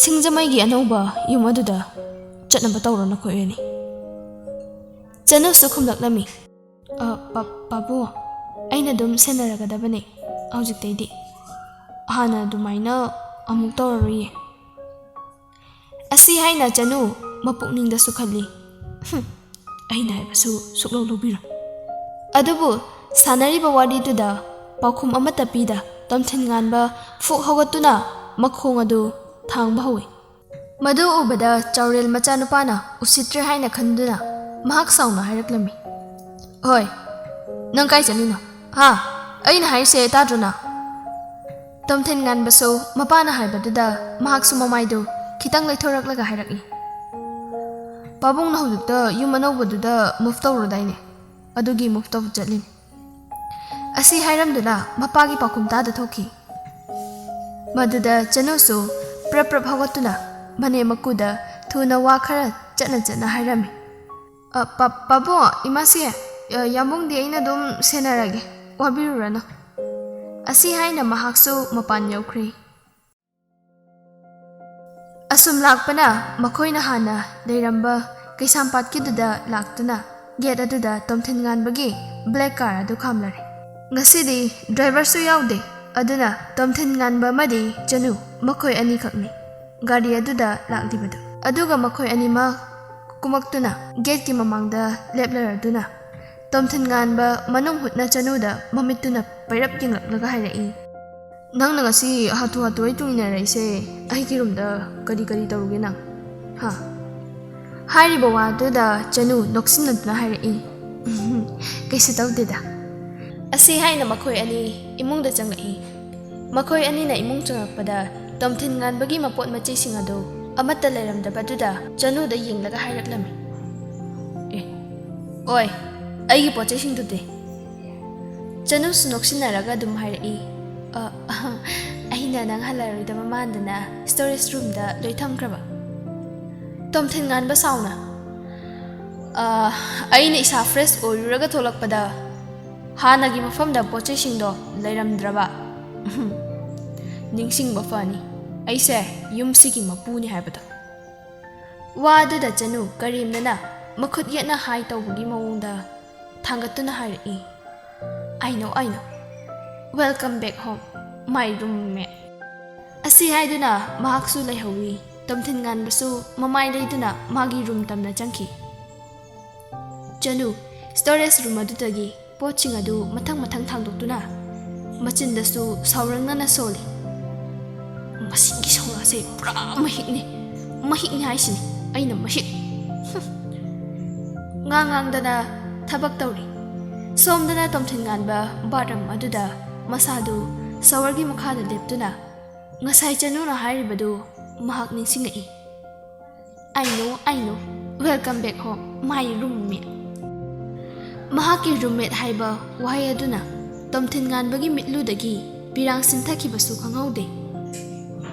ꯁꯤꯡꯖꯃꯩꯒꯤ ꯑꯅꯧꯕ ꯌꯨꯝ ꯑꯗꯨꯗ ꯆꯠꯅꯕ ꯇꯧꯔꯣ ꯅꯈꯣꯏ ꯑꯅꯤ꯫" ꯆꯅꯨꯁꯨ ꯈꯨꯝꯂꯛꯂꯝꯃꯤ꯫ "ꯑ, ꯄꯥ-, ꯄꯥꯕꯨ, ꯑꯩꯅ ꯑꯗꯨꯝ ꯁꯦꯟꯅꯔꯒꯗꯕꯅꯦ ꯍꯧꯖꯤꯛꯇꯩꯗꯤ꯫ ꯍꯥꯟꯅ ꯑꯗꯨꯃꯥꯏꯅ ꯑꯃꯨꯛ ꯇꯧꯔꯔꯣꯏꯌꯦ꯫" ꯑꯁꯤ ꯍꯥꯏꯅ ꯆꯅꯨ ꯃꯄꯨꯛꯅꯤꯡꯗꯁꯨ ꯈꯜꯂꯤ, "ꯍꯨꯝ, ꯑꯩꯅ ꯍꯥꯏꯕꯁꯨ ꯁꯨꯛꯂꯧ ꯂꯧꯕꯤꯔꯣꯏ꯫" ꯑꯗꯨꯕꯨ ꯁꯥꯟꯅꯔꯤꯕ ꯋꯥꯔꯤꯗꯨꯗ ꯄꯥꯎꯈꯨꯝ ꯑꯃꯠꯇ ꯄꯤꯗ ꯇꯣꯝꯊꯤꯟ ꯉꯥꯟꯕ ꯐꯨꯛ ꯍꯧꯒꯠꯇꯨꯅ ꯃꯈꯣꯡ ꯑꯗꯨ ꯊꯥꯡꯕ ꯍꯧꯏ꯫ ꯃꯗꯨ ꯎꯕꯗ ꯆꯥꯎꯔꯦꯜ ꯃꯆꯥꯅꯨꯄꯥꯅ ꯎꯁꯤꯠꯇ꯭ꯔꯦ ꯍꯥꯏꯅ ꯈꯟꯗꯨꯅ ꯃꯍꯥꯛ ꯁꯥꯎꯅ ꯍꯥꯏꯔꯛꯂꯝꯃꯤ, "ꯍꯣꯏ, ꯅꯪ ꯀꯥꯏ ꯆꯠꯂꯤꯅꯣ? ꯍꯥ? ꯑꯩꯅ ꯍꯥꯏꯔꯤꯁꯦ ꯇꯥꯗ꯭ꯔꯣ ꯅꯪ?" ꯇꯣꯝꯊꯤꯟ ꯉꯥꯟꯕꯁꯨ ꯃꯄꯥꯅ ꯍꯥꯏꯕꯗꯨꯗ ꯃꯍꯥꯛꯁꯨ ꯃꯃꯥꯏꯗꯨ ꯈꯤꯇꯪ ꯂꯩꯊꯣꯔꯛꯂꯒ ꯍꯥꯏꯔꯛꯏ, "ꯄꯥꯕꯨꯡꯅ ꯍꯧꯖꯤꯛꯇ ꯌꯨꯝ ꯑꯅꯧꯕꯗꯨꯗ ꯃꯨꯚ ꯇꯧꯔꯨꯗꯥꯏꯅꯦ? ꯑꯗꯨꯒꯤ ꯃꯨꯚ ꯇꯧꯕ ꯆꯠꯂꯤꯅꯤ"꯫ ꯑꯁꯤ ꯍꯥꯏꯔꯝꯗꯨꯅ ꯃꯄꯥꯒꯤ ꯄꯥꯎꯈꯨꯝ ꯇꯥꯗ ꯊꯣꯛꯈꯤ꯫ ꯃꯗꯨꯗ ꯆꯅꯨꯁꯨ ꯄ꯭ꯔꯞ ꯄ꯭ꯔꯞ ꯍꯧꯒꯠꯇꯨꯅ ꯃꯅꯦꯝ ꯃꯀꯨꯗ ꯊꯨꯅ ꯋꯥ ꯈꯔ ꯆꯠꯅ ꯆꯠꯅ ꯍꯥꯏꯔꯝꯃꯤ, "ꯑ, ꯄꯥ-, ꯄꯥꯕꯨꯡ, ꯏꯃꯥꯁꯤ, ꯑ, ꯌꯥꯝꯕꯨꯡꯗꯤ ꯑꯩꯅ ꯑꯗꯨꯝ ꯁꯦꯟꯅꯔꯒꯦ, ꯋꯥꯕꯤꯔꯨꯔꯅꯨ"꯫ ꯑꯁꯤ ꯍꯥꯏꯅ ꯃꯍꯥꯛꯁꯨ ꯃꯄꯥꯟ ꯌꯧꯈ꯭ꯔꯦ꯫ ꯑꯁꯨꯝ ꯂꯥꯛꯄꯅ ꯃꯈꯣꯏꯅ ꯍꯥꯟꯅ ꯂꯩꯔꯝꯕ ꯀꯩꯁꯥꯝꯄꯥꯠꯀꯤꯗꯨꯗ ꯂꯥꯛꯇꯨꯅ ꯒꯦꯠ ꯑꯗꯨꯗ ꯇꯣꯝꯊꯤꯟ ꯉꯥꯟꯕꯒꯤ ꯕ꯭ꯂꯦꯛ ꯀꯥꯔ ꯑꯗꯨ ꯈꯥꯝꯂꯔꯦ꯫ ꯉꯁꯤꯗꯤ ꯗ꯭ꯔꯥꯏꯚꯔꯁꯨ ꯌꯥꯎꯗꯦ, ꯑꯗꯨꯅ ꯇꯣꯝꯊꯤꯟ ꯉꯥꯟꯕ ꯑꯃꯗꯤ ꯆꯅꯨ ꯃꯈꯣꯏ ꯑꯅꯤꯈꯛꯅꯤ ꯒꯥꯔꯤ ꯑꯗꯨꯗ ꯂꯥꯛꯂꯤꯕꯗꯨ꯫ ꯑꯗꯨꯒ ꯃꯈꯣꯏ ꯑꯅꯤꯃꯛ ꯀꯨꯝꯃꯛꯇꯨꯅ ꯒꯦꯠꯀꯤ ꯃꯃꯥꯡꯗ ꯂꯦꯞꯂꯔꯗꯨꯅ ꯇꯣꯝꯊꯤꯟ ꯉꯥꯟꯕ ꯃꯅꯨꯡ ꯍꯨꯠꯅ ꯆꯅꯨꯗ ꯃꯃꯤꯠꯇꯨꯅ ꯄꯩꯔꯞ ꯌꯦꯡꯂꯛꯂꯒ ꯍꯥꯏꯔꯛꯏ, "ꯅꯪꯅ ꯉꯁꯤ ꯍꯥꯊꯨ ꯍꯥꯊꯨ ꯑꯩ ꯇꯨꯡꯏꯟꯅꯔꯛꯏꯁꯦ ꯑꯩꯒꯤ ꯔꯨꯝꯗ ꯀꯔꯤ ꯀꯔꯤ ꯇꯧꯔꯨꯒꯦ ꯅꯪ? ꯍꯥ?" ꯍꯥꯏꯔꯤꯕ ꯋꯥꯗꯨꯗ ꯆꯅꯨ ꯅꯣꯛꯁꯤꯟꯅꯗꯨꯅ ꯍꯥꯏꯔꯛꯏ, "ꯀꯩꯁꯨ ꯇꯧꯗꯦꯗ"꯫ ꯑꯁꯤ ꯍꯥꯏꯅ ꯃꯈꯣꯏ ꯑꯅꯤ ꯏꯃꯨꯡꯗ ꯆꯪꯂꯛꯏ꯫ ꯃꯈꯣꯏ ꯑꯅꯤꯅ ꯏꯃꯨꯡ ꯆꯪꯂꯛꯄꯗ ꯇꯣꯝꯊꯤꯟ ꯉꯥꯟꯕꯒꯤ ꯃꯄꯣꯠ ꯃꯆꯩꯁꯤꯡ ꯑꯗꯨ ꯑꯃꯠꯇ ꯂꯩꯔꯝꯗꯕꯗꯨꯗ ꯆꯅꯨꯗ ꯌꯦꯡꯂꯒ ꯍꯥꯏꯔꯛꯂꯝꯃꯤ, "ꯑꯦ, ꯑꯣꯏ, ꯑꯩꯒꯤ ꯄꯣꯠ ꯆꯩꯁꯤꯡꯗꯨꯗꯤ?" ꯆꯅꯨꯁꯨ ꯅꯣꯛꯁꯤꯟꯅꯔꯒ ꯑꯗꯨꯝ ꯍꯥꯏꯔꯛꯏ, "ꯑ, ꯑꯩꯅ ꯅꯪ ꯍꯜꯂꯔꯣꯏꯗꯕ ꯃꯥꯟꯗꯅ ꯁ꯭ꯇꯣꯔꯦꯖ ꯔꯨꯝꯗ ꯂꯣꯏ ꯊꯝꯈ꯭ꯔꯕ"꯫ ꯇꯣꯝꯊꯤꯟ ꯉꯥꯟꯕ ꯁꯥꯎꯅ, "ꯑ, ꯑꯩꯅ ꯏꯁꯥ ꯐ꯭ꯔꯦꯁ ꯑꯣꯏꯔꯨꯔꯒ ꯊꯣꯛꯂꯛꯄꯗ ꯍꯥꯟꯅꯒꯤ ꯃꯐꯝꯗ ꯄꯣꯠ ꯆꯩꯁꯤꯡꯗꯣ ꯂꯩꯔꯝꯗ꯭ꯔꯕ? ꯅꯤꯡꯁꯤꯡꯕ ꯐꯅꯤ, ꯑꯩꯁꯦ ꯌꯨꯝꯁꯤꯒꯤ ꯃꯄꯨꯅꯤ ꯍꯥꯏꯕꯗꯣ"꯫ ꯋꯥꯗꯨꯗ ꯆꯅꯨ ꯀꯔꯦꯝꯅꯅ ꯃꯈꯨꯠ ꯌꯦꯠꯅ ꯍꯥꯏ ꯇꯧꯕꯒꯤ ꯃꯑꯣꯡꯗ ꯊꯥꯡꯒꯠꯇꯨꯅ ꯍꯥꯏꯔꯛꯏ, "I know, I know. Welcome back home, my roommate." ꯑꯁꯤ ꯍꯥꯏꯗꯨꯅ ꯃꯍꯥꯛꯁꯨ ꯂꯩꯍꯧꯏ꯫ ꯇꯣꯝꯊꯤꯟ ꯉꯥꯟꯕꯁꯨ ꯃꯃꯥꯏ ꯂꯩꯗꯨꯅ ꯃꯥꯒꯤ ꯔꯨꯝ ꯇꯝꯅ ꯆꯪꯈꯤ꯫ ꯆꯅꯨ ꯁ꯭ꯇꯣꯔꯦꯖ ꯔꯨꯝ ꯑꯗꯨꯗꯒꯤ ꯄꯣꯠꯁꯤꯡ ꯑꯗꯨ ꯃꯊꯪ ꯃꯊꯪ ꯊꯥꯡꯗꯣꯛꯇꯨꯅ ꯃꯆꯤꯟꯗꯁꯨ ꯁꯥꯎꯔꯪꯅꯅ ꯁꯣꯜꯂꯤ꯫ "ꯃꯁꯤꯒꯤ ꯁꯧꯔꯥꯁꯦ ꯄꯨꯔꯥ ꯃꯍꯤꯛꯅꯤ꯫ ꯃꯍꯤꯛꯅꯤ ꯍꯥꯏꯁꯤꯅꯤ꯫ ꯑꯩꯅ ꯃꯍꯤꯛ!" ꯍꯨꯝ꯫ ꯉꯥꯡ ꯉꯥꯡꯗꯅ ꯊꯕꯛ ꯇꯧꯔꯤ꯫ ꯁꯣꯝꯗꯅ ꯇꯣꯝꯊꯤꯟꯉꯥꯟꯕ ꯕꯥꯠꯔꯨꯝ ꯑꯗꯨꯗ ꯃꯁꯥꯗꯨ ꯁꯥꯋꯔꯒꯤ ꯃꯈꯥꯗ ꯂꯦꯞꯇꯨꯅ ꯉꯁꯥꯏ ꯆꯅꯨꯅ ꯍꯥꯏꯔꯤꯕꯗꯨ ꯃꯍꯥꯛ ꯅꯤꯡꯁꯤꯡꯂꯛꯏ꯫ "I know, I know. Welcome back home, my roommate." ꯃꯍꯥꯛꯀꯤ roommate ꯍꯥꯏꯕ ꯋꯥꯍꯩ ꯑꯗꯨꯅ ꯇꯣꯝꯊꯤꯟꯉꯥꯟꯕꯒꯤ ꯃꯤꯠꯂꯨꯗꯒꯤ ꯄꯤꯔꯥꯡ ꯁꯤꯟꯊꯈꯤꯕꯁꯨ ꯈꯪꯍꯧꯗꯦ꯫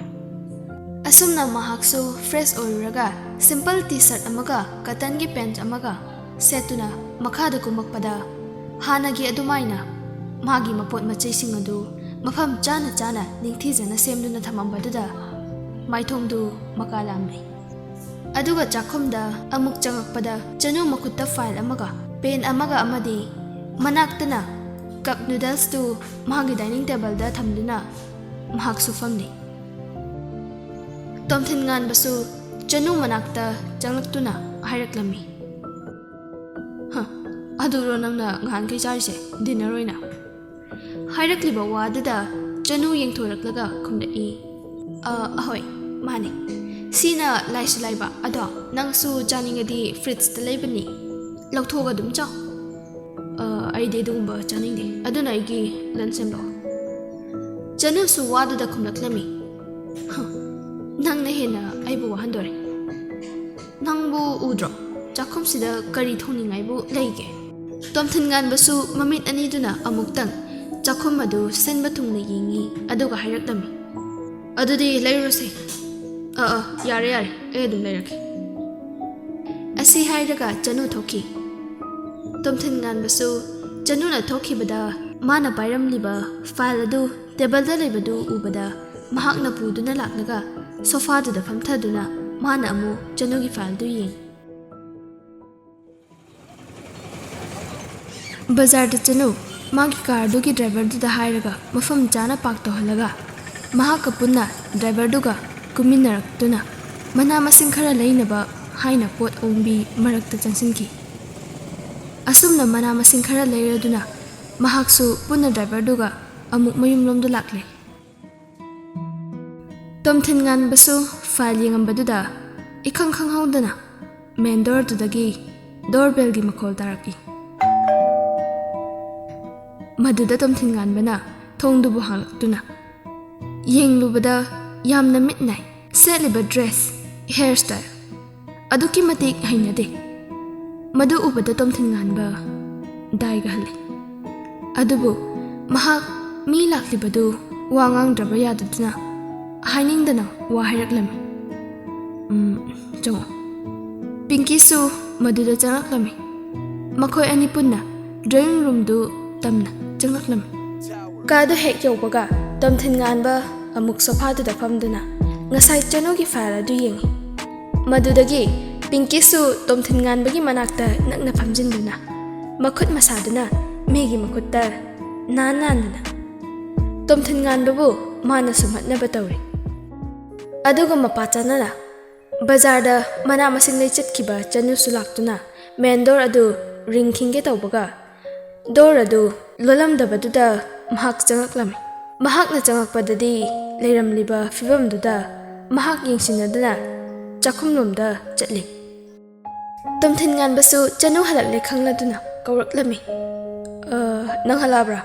ꯑꯁꯨꯝꯅ ꯃꯍꯥꯛꯁꯨ fresh ꯑꯣꯏꯔꯨꯔꯒ simple T-shirt ꯑꯃꯒ cottonꯒꯤ pant ꯑꯃꯒ ꯁꯦꯠꯇꯨꯅ ꯃꯈꯥꯗ ꯀꯨꯝꯃꯛꯄꯗ, ꯍꯥꯟꯅꯒꯤ ꯑꯗꯨꯃꯥꯏꯅ ꯃꯥꯒꯤ ꯃꯄꯣꯠ ꯃꯆꯩꯁꯤꯡ ꯑꯗꯨ ꯃꯐꯝ ꯆꯥꯅ ꯆꯥꯅ ꯅꯤꯡꯊꯤꯖꯅ ꯁꯦꯝꯗꯨꯅ ꯊꯝꯃꯝꯕꯗꯨꯗ ꯃꯥꯏꯊꯣꯡꯗꯨ ꯃꯀꯥ ꯂꯥꯝꯃꯤ꯫ ꯑꯗꯨꯒ ꯆꯥꯛꯈꯨꯝꯗ ꯑꯃꯨꯛ ꯆꯪꯉꯛꯄꯗ ꯆꯅꯨ ꯃꯈꯨꯠꯇ file ꯑꯃꯒ pen ꯑꯃꯒ ꯑꯃꯗꯤ ꯃꯅꯥꯛꯇꯅ cup noodlesꯇꯨ ꯃꯥꯒꯤ dining tableꯗ ꯊꯝꯗꯨꯅ ꯃꯍꯥꯛꯁꯨ ꯐꯝꯂꯤ꯫ ꯇꯣꯝꯊꯤꯟꯉꯥꯟꯕꯁꯨ ꯆꯅꯨ ꯃꯅꯥꯛꯇ ꯆꯪꯂꯛꯇꯨꯅ ꯍꯥꯏꯔꯛꯂꯝꯃꯤ꯫ "ꯍ, ꯑꯗꯨꯔꯣ ꯅꯪꯅ ꯉꯍꯥꯟꯈꯩ ꯆꯥꯔꯤꯁꯦ dinner ꯑꯣꯏꯅ?" ꯍꯥꯏꯔꯛꯂꯤꯕ ꯋꯥꯗꯨꯗ ꯆꯅꯨ ꯌꯦꯡꯊꯣꯔꯛꯂꯒ ꯈꯨꯝꯂꯛꯏ꯫ "ꯑ, ꯑꯍꯣꯏ, ꯃꯥꯅꯦ꯫ ꯁꯤꯅ ꯂꯥꯏꯁꯨ ꯂꯥꯏꯕ꯫ ꯑꯗꯣ ꯅꯪꯁꯨ ꯆꯥꯅꯤꯡꯉꯗꯤ fridgeꯇ ꯂꯩꯕꯅꯤ꯫ ꯂꯧꯊꯣꯛꯑꯒ ꯑꯗꯨꯝ ꯆꯥꯎ꯫" "ꯑ, ꯑꯩꯗꯤ ꯑꯗꯨꯒꯨꯝꯕ ꯆꯥꯅꯤꯡꯗꯦ꯫ ꯑꯗꯨꯅ ꯑꯩꯒꯤ lunch ꯁꯦꯝꯂꯛꯑꯣ꯫" ꯆꯅꯨꯁꯨ ꯋꯥꯗꯨꯗ ꯈꯨꯝꯂꯛꯂꯝꯃꯤ꯫ "ꯍ, ꯅꯪꯅ ꯍꯦꯟꯅ ꯑꯩꯕꯨ ꯋꯥꯍꯟꯗꯣꯔꯦ꯫ ꯅꯪꯕꯨ ꯎꯗ꯭ꯔꯣ? ꯆꯥꯛꯈꯨꯝꯁꯤꯗ ꯀꯔꯤ ꯊꯣꯡꯅꯤꯡꯉꯥꯏꯕꯨ ꯂꯩꯒꯦ?" ꯇꯣꯝꯊꯤꯟꯉꯥꯟꯕꯁꯨ ꯃꯃꯤꯠ ꯑꯅꯤꯗꯨꯅ ꯑꯃꯨꯛꯇꯪ ꯆꯥꯛꯈꯨꯝ ꯑꯗꯨ ꯁꯤꯟꯕ ꯊꯨꯡꯅ ꯌꯦꯡꯉꯤ, ꯑꯗꯨꯒ ꯍꯥꯏꯔꯛꯂꯝꯃꯤ꯫ "ꯑꯗꯨꯗꯤ ꯂꯩꯔꯨꯔꯁꯦ꯫" "ꯑ, ꯑ, ꯌꯥꯔꯦ, ꯌꯥꯔꯦ, ꯑꯩ ꯑꯗꯨꯝ ꯂꯩꯔꯛꯀꯦ꯫" ꯑꯁꯤ ꯍꯥꯏꯔꯒ ꯆꯅꯨ ꯊꯣꯛꯈꯤ꯫ ꯇꯣꯝꯊꯤꯟꯉꯥꯟꯕꯁꯨ ꯆꯅꯨꯅ ꯊꯣꯛꯈꯤꯕꯗ ꯃꯥꯅ ꯄꯥꯏꯔꯝꯂꯤꯕ file ꯑꯗꯨ tableꯗ ꯂꯩꯕꯗꯨ ꯎꯕꯗ ꯃꯍꯥꯛꯅ ꯄꯨꯗꯨꯅ ꯂꯥꯛꯂꯒ sofaꯗꯨꯗ ꯐꯝꯊꯗꯨꯅ ꯃꯥꯅ ꯑꯃꯨꯛ ꯆꯅꯨꯒꯤ fileꯗꯨ ꯌꯦꯡꯉꯤ꯫ ꯕꯖꯥꯔꯗ ꯆꯅꯨ ꯃꯥꯒꯤ carꯗꯨꯒꯤ driverꯗꯨꯗ ꯍꯥꯏꯔꯒ ꯃꯐꯝ ꯆꯥꯅ park ꯇꯧꯍꯜꯂꯒ ꯃꯍꯥꯛꯀ ꯄꯨꯟꯅ driverꯗꯨꯒ ꯀꯨꯝꯃꯤꯟꯅꯔꯛꯇꯨꯅ ꯃꯅꯥ ꯃꯁꯤꯡ ꯈꯔ ꯂꯩꯅꯕ ꯍꯥꯏꯅ ꯄꯣꯠ ꯑꯣꯡꯕꯤ ꯃꯔꯛꯇ ꯆꯪꯁꯤꯟꯈꯤ꯫ ꯑꯁꯨꯝꯅ ꯃꯅꯥ ꯃꯁꯤꯡ ꯈꯔ ꯂꯩꯔꯗꯨꯅ ꯃꯍꯥꯛꯁꯨ ꯄꯨꯟꯅ ꯗ꯭ꯔꯥꯏꯚꯔꯗꯨꯒ ꯑꯃꯨꯛ ꯃꯌꯨꯝꯂꯣꯝꯗ ꯂꯥꯛꯂꯦ꯫ ꯇꯣꯝꯊꯤꯟ ꯉꯥꯟꯕꯁꯨ ꯐꯥꯏꯜ ꯌꯦꯡꯉꯝꯕꯗꯨꯗ ꯏꯈꯪ ꯈꯪꯍꯧꯗꯅ ꯃꯦꯟ ꯗꯣꯔꯗꯨꯗꯒꯤ ꯗꯣꯔ ꯕꯦꯜꯒꯤ ꯃꯈꯣꯜ ꯇꯥꯔꯛꯏ꯫ ꯃꯗꯨꯗ ꯇꯣꯝꯊꯤꯟ ꯉꯥꯟꯕꯅ ꯊꯣꯡꯗꯨꯕꯨ ꯍꯥꯡꯂꯛꯇꯨꯅ ꯌꯦꯡꯂꯨꯕꯗ ꯌꯥꯝꯅ ꯃꯤꯠ ꯅꯥꯏ꯫ ꯁꯦꯠꯂꯤꯕ ꯗ꯭ꯔꯦꯁ, ꯍꯦꯌꯔ ꯁ꯭ꯇꯥꯏꯜ ꯑꯗꯨꯛꯀꯤ ꯃꯇꯤꯛ ꯍꯩꯅꯗꯦ꯫ ꯃꯗꯨ ꯎꯕꯗ ꯇꯣꯝꯊꯤꯟ ꯉꯥꯟꯕ ꯗꯥꯏꯒ ꯍꯜꯂꯤ꯫ ꯑꯗꯨꯕꯨ ꯃꯍꯥꯛ ꯃꯤ ꯂꯥꯛꯂꯤꯕꯗꯨ ꯋꯥ ꯉꯥꯡꯗ꯭ꯔꯕ ꯌꯥꯗꯗꯨꯅ ꯍꯥꯏꯅꯤꯡꯗꯅ ꯋꯥ ꯍꯥꯏꯔꯛꯂꯝꯃꯤ꯫ "ꯎꯝ, ꯆꯪꯉꯣ꯫" ꯄꯤꯡꯀꯤꯁꯨ ꯃꯗꯨꯗ ꯆꯪꯂꯛꯂꯝꯃꯤ꯫ ꯃꯈꯣꯏ ꯑꯅꯤ ꯄꯨꯟꯅ ꯗ꯭ꯔꯣꯌꯤꯡ ꯔꯨꯝꯗꯨ ꯇꯝꯅ ꯆꯪꯂꯛꯂꯝꯃꯤ꯫ ꯀꯥꯗꯨ ꯍꯦꯛ ꯌꯧꯕꯒ ꯇꯣꯝꯊꯤꯟ ꯉꯥꯟꯕ ꯑꯃꯨꯛ ꯁꯣꯐꯥꯗꯨꯗ ꯐꯝꯗꯨꯅ ꯉꯁꯥꯏ ꯆꯅꯨꯒꯤ ꯐꯥꯏꯜ ꯑꯗꯨ ꯌꯦꯡꯏ꯫ ꯃꯗꯨꯗꯒꯤ ꯄꯤꯡꯀꯤꯁꯨ ꯇꯣꯝꯊꯤꯟ ꯉꯥꯟꯕꯒꯤ ꯃꯅꯥꯛꯇ ꯅꯛꯅ ꯐꯝꯖꯤꯟꯗꯨꯅ ꯃꯈꯨꯠ ꯃꯁꯥꯗꯨꯅ ꯃꯤꯒꯤ ꯃꯈꯨꯠꯇ ꯅꯥꯟ ꯅꯥꯟꯗꯨꯅ ꯇꯣꯝꯊꯤꯟ ꯉꯥꯟꯕꯕꯨ ꯃꯥꯅ ꯁꯨꯝꯍꯠꯅꯕ ꯇꯧꯔꯤ꯫ ꯑꯗꯨꯒ ꯃꯄꯥ ꯆꯥꯅꯅ ꯕꯖꯥꯔꯗ ꯃꯅꯥ ꯃꯁꯤꯡ ꯂꯩ ꯆꯠꯈꯤꯕ ꯆꯅꯨꯁꯨ ꯂꯥꯛꯇꯨꯅ ꯃꯦꯟ ꯗꯣꯔ ꯑꯗꯨ ꯔꯤꯡ ꯈꯤꯡꯒꯦ ꯇꯧꯕꯒ ꯗꯣꯔ ꯑꯗꯨ ꯂꯣꯜꯂꯝꯗꯕꯗꯨꯗ ꯃꯍꯥꯛ ꯆꯪꯂꯛꯂꯝꯃꯤ꯫ ꯃꯍꯥꯛꯅ ꯆꯪꯂꯛꯄꯗꯗꯤ ꯂꯩꯔꯝꯂꯤꯕ ꯐꯤꯕꯝꯗꯨꯗ ꯃꯍꯥꯛ ꯌꯦꯡꯁꯤꯟꯅꯗꯨꯅ ꯆꯥꯛꯈꯨꯝꯂꯣꯝꯗ ꯆꯠꯂꯤ꯫ ꯇꯣꯝꯊꯤꯟ ꯉꯥꯟꯕꯁꯨ ꯆꯅꯨ ꯍꯜꯂꯛꯂꯦ ꯈꯪꯂꯗꯨꯅ ꯀꯧꯔꯛꯂꯝꯃꯤ꯫ "ꯑ, ꯅꯪ ꯍꯜꯂꯛꯑꯕ꯭ꯔꯥ?"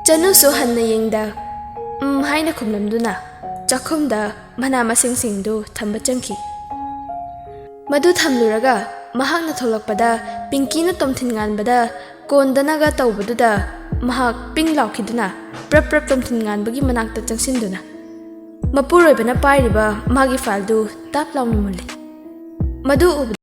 ꯆꯅꯨꯁꯨ ꯍꯟꯅ ꯌꯦꯡꯗ "ꯎꯝ" ꯍꯥꯏꯅ ꯈꯨꯝꯂꯝꯗꯨꯅ ꯆꯥꯛꯈꯨꯝꯗ ꯃꯅꯥ ꯃꯁꯤꯡꯁꯤꯡꯗꯨ ꯊꯝꯕ ꯆꯪꯈꯤ꯫ ꯃꯗꯨ ꯊꯝꯂꯨꯔꯒ ꯃꯍꯥꯛꯅ ꯊꯣꯛꯂꯛꯄꯗ ꯄꯤꯡꯀꯤꯅ ꯇꯣꯝꯊꯤꯟ ꯉꯥꯟꯕꯗ ꯀꯣꯟꯗꯅꯒ ꯇꯧꯕꯗꯨꯗ ꯃꯍꯥꯛ ꯄꯤꯡ ꯂꯥꯎꯈꯤꯗꯨꯅ ꯄ꯭ꯔꯞ ꯄ꯭ꯔꯞ ꯇꯣꯝꯊꯤꯟ ꯉꯥꯟꯕꯒꯤ ꯃꯅꯥꯛꯇ ꯆꯪꯁꯤꯟꯗꯨꯅ ꯃꯄꯨꯔꯣꯏꯕꯅ ꯄꯥꯏꯔꯤꯕ ꯃꯥꯒꯤ ꯐꯥꯏꯜꯗꯨ ꯇꯥꯞ ꯂꯥꯎꯅ ꯃꯨꯜꯂꯤ꯫ ꯃꯗꯨ ꯎꯕꯗ